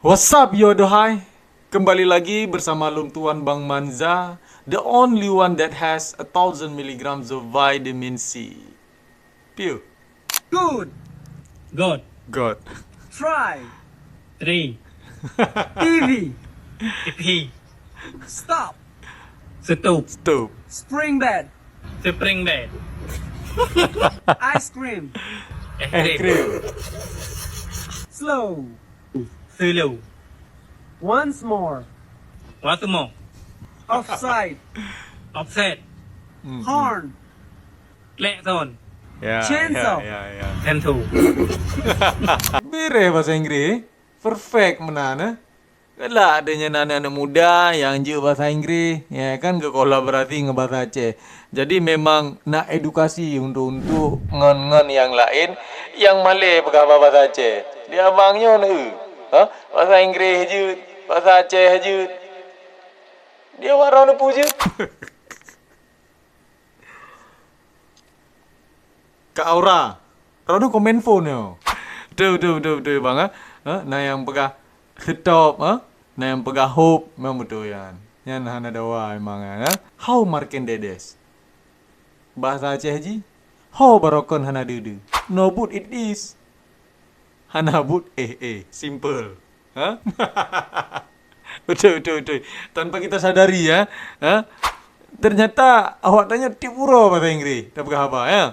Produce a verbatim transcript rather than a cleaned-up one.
What's up, yo dohai? Kembali lagi bersama lôn tuan Bang Manza, the only one that has a thousand milligrams of vitamin C. Piu. Good. God. God. Try. Three. T V. Tipi. Stop. Stop. Stop. Spring bed. Spring bed. Ice cream. Es Eh, krim. Krim. Slow. Slow. Once more. Once more. Offside. Offset. Hmm. Horn. Klakson. Ya, Chainsaw. Ya, ya, ya. Tentu. Bereh bahasa Inggris. Perfect meunan, eh. Galak deh nyan aneuk-aneuk muda nyang jeuet bahasa Inggris. Ya kan, geukolaborasi ngon bahasa Aceh. Jadi memang nak edukasi untuk untuk ngon-ngon nyang laén nyang malèe peugah bahasa Aceh. Di abang nyoe na, ha? Bahasa Inggris jeuet, bahasa Aceh jeuet. Di awak rang neupeu jeuet. Kak Aura. Rona komen phone nyoe. Betul, betul, betul, betul, bang, ha? Ha? Na nyang peugah stop, ha? Na nyang peugah hop, memang betul nyan. Nyan hana dawa memang, ha? How marken dedes? Bahasa Aceh ji? Ho barokon hana dudu. No but it is. Hana but eh eh. Simple. Ha? Betul, betul, betul. Tanpa kita sadari, ya. Ha? Ternyata awak tanya tiep uroe bahasa Inggris. Dah peugah haba, ya.